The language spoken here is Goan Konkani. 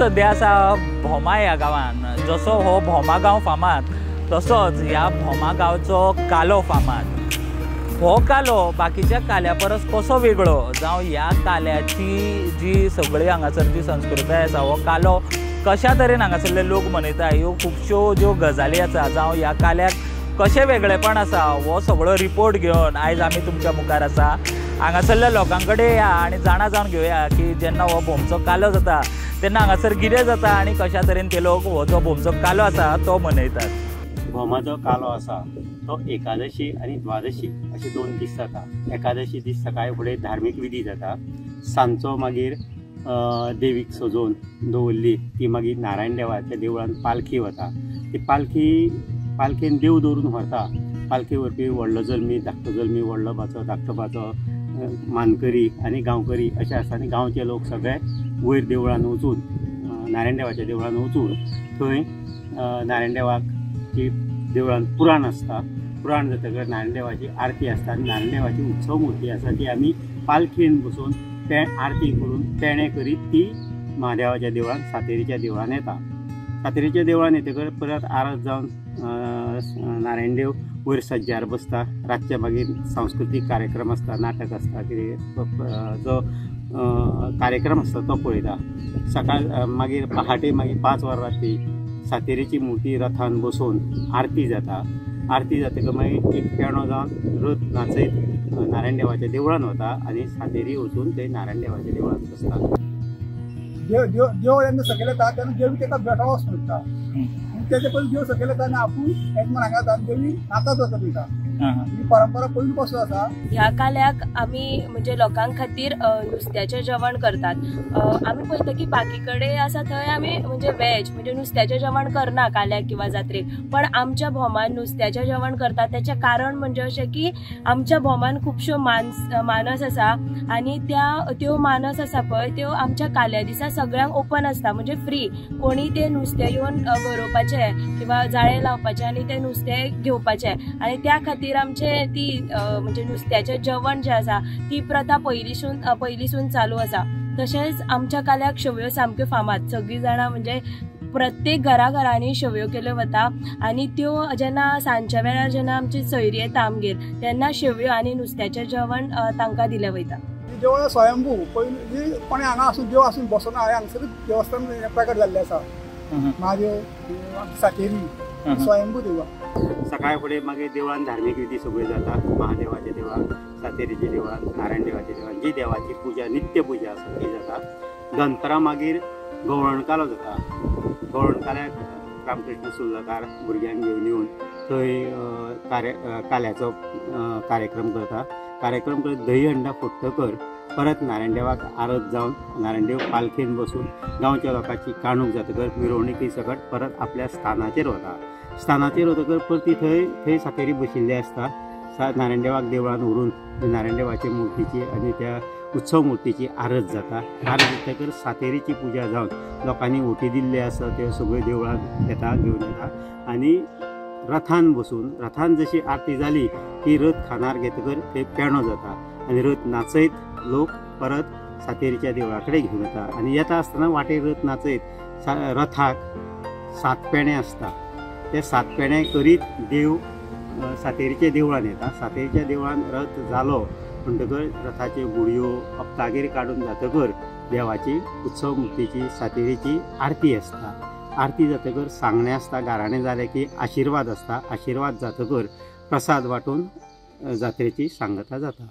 सद्या आसा भोमा ह्या गांवान. जसो हो भोमा गांव फामाद तसोच ह्या भोमा गांवचो कालो फामाद. हो कालो बाकीच्या काल्या परस कसो वेगळो, जावं ह्या काल्याची जी सगळी हांगासर जी संस्कृताय आसा, हो कालो कशा तरेन हांगासरले लोक मनयता, ह्यो खुबश्यो ज्यो गजाली आसा, जावं ह्या काल्याक कशें वेगळेपण आसा, हो सगळो रिपोर्ट घेवन आयज आमी तुमच्या मुखार आसा. हांगासरल्या लोकां कडेन या आनी जाणा जावन घेवया की जेन्ना हो भोमचो कालो जाता तेन्ना हांगासर कितें जाता आनी कशा तरेन ते लोक हो जो भोमचो कालो आसा तो मनयतात. भोमाचो कालो आसा तो एकादशी आनी द्वादशी अशे 2 दीस जाता. एकादशी दीस सकाळी फुडें धार्मीक विधी जाता. सांजचो मागीर देवीक सजोवन दवरली ती मागीर नारायण देवाच्या देवळान पालखी वता. ती पालखेन देव दवरून व्हरता. पालखी व्हरपी व्हडलो जल्मी, धाकटो जल्मी, व्हडलो भाचो, धाकटो भाचो, मानकरी आनी गांवकरी अशें आसता. आनी गांवचे लोक सगळे वयर देवळान वचून, नारायण देवाच्या देवळान वचून थंय नारायण देवाक जी देवळान पुराण आसता, पुराण जातकर नारायण देवाची आरती आसता आनी नारायण देवाची उत्सव मूर्ती आसा ती आमी पालखेन बसून आरती करून पेणे करीत ती महादेवाच्या देवळान, सातेरीच्या देवळान येता. सातेरीच्या देवळान येतकर परत आरत जावन नारायण देव वयर सज्जार बसता. रातचे मागीर सांस्कृतीक कार्यक्रम आसता, नाटक आसता, कितें जो कार्यक्रम आसता तो पळयता. सकाळ मागीर पहाटे मागीर 5 वरां राती सातेरीची मूर्ती रथान बसोवन आरती जाता. आरती जातकर मागीर एक पेणो जावन रथ नाचयत नारायण देवाच्या देवळान वता आनी सातेरी वचून ते नारायण देवाच्या देवळान बसता. देव देव जेन्ना सकयल येता तेन्ना देवी ताका भेटो मेळटा. तेजे पयलीं देव सकयल येता आनी आपूण एक हांगा जावन देवी नाचत वता वयता. ही परंपरा पयलीं पासून आसा. ह्या काल्याक आमी म्हणजे लोकां खातीर नुस्त्याचें जेवण करतात. आमी पळयता की बाकी कडेन आसा थंय आमी म्हणजे वेज म्हणजे नुस्त्याचें जेवण करना काल्याक किंवा जात्रेक, पण आमच्या भोमान नुस्त्याचें जेवण करतात. तेचें कारण म्हणजे अशें की आमच्या भोमान खुबश्यो मानस आसा आनी त्यो मानस आसा पळय त्यो आमच्या काल्या दिसा सगळ्यांक ओपन आसता, म्हणजे फ्री, कोणी ते नुस्तें येवन गरोवपाचें किंवा जाळें लावपाचें आनी तें नुस्तें घेवपाचें. आनी त्या खातीर आमचे ती म्हणजे नुस्त्याचें जेवण जें आसा ती प्रथा पयलींसून चालू आसा. तशेंच आमच्या काल्याक शेवयो सामक्यो फामाद, सगळीं जाणां म्हणजे प्रत्येक घराघरांनी शेवयो केल्यो वता आनी त्यो जेन्ना सांजच्या वेळार जेन्ना आमची सोयरी येता आमगेर तेन्ना शेवयो आनी नुस्त्याचें जेवण तांकां दिलें वयता. देवळां स्वयंभू पयलीं कोणें हांगा आसून देव आसून बसना, हांगासरूच देवस्थान प्रकट जाल्लें आसा. महादेव, सातेरी, स्वयंभू देवळां. सकाळ फुडें मागीर देवळान धार्मीक विधी सगळ्यो जाता. महादेवाच्या देवळान, सातेरीच्या देवळान, नारायण देवाच्या देवळान जी देवाची पुजा, नित्य पुजा आसा ती जाता. दनपरां मागीर गवळण कालो जाता. गवळण काल्याक रामकृष्ण सुर्लकार भुरग्यांक घेवन येवन थंय काल्याचो कार्यक्रम करता. कार्यक्रम करत दही हंडा फोडटकर परत नारायण देवाक आरत जावन नारायण देव पालखेन बसून गांवच्या लोकांची काणूक जातकर मिरवणुकी सकट परत आपल्या स्थानाचेर वता. स्थानाचेर वतकर परती थंय थंय सातेरी बशिल्ली आसता. नारायण देवाक देवळान व्हरून नारायण देवाच्या मूर्तीची आनी त्या उत्सव मूर्तीची आरत जाता. आरत जातकर सातेरीची पुजा जावन लोकांनी ओटी दिल्ली आसा त्यो सगळ्यो देवळान येता, घेवन येता आनी रथान बसून, रथान जशी आरती जाली की रथ खानार घेतकर थंय पेणो जाता आनी रथ नाचयत लोक परत सातेरीच्या देवळा कडेन घेवन येता. आनी येता आसतना वाटेर रथ नाचयत रथाक 7 पेणे आसता. ते 7 पेणे करीत देव सातेरीच्या देवळान येता. सातेरीच्या देवळान रथ जालो म्हणटकर रथाच्यो गुडयो अप्तागेर काडून जातकर देवाची उत्सव मूर्तीची सातेरीची आरती आसता. आरती जातकर सांगणें आसता, गाराणें जालें की आशिर्वाद आसता. आशिर्वाद जातकर प्रसाद वांटून जात्रेची सांगता जाता.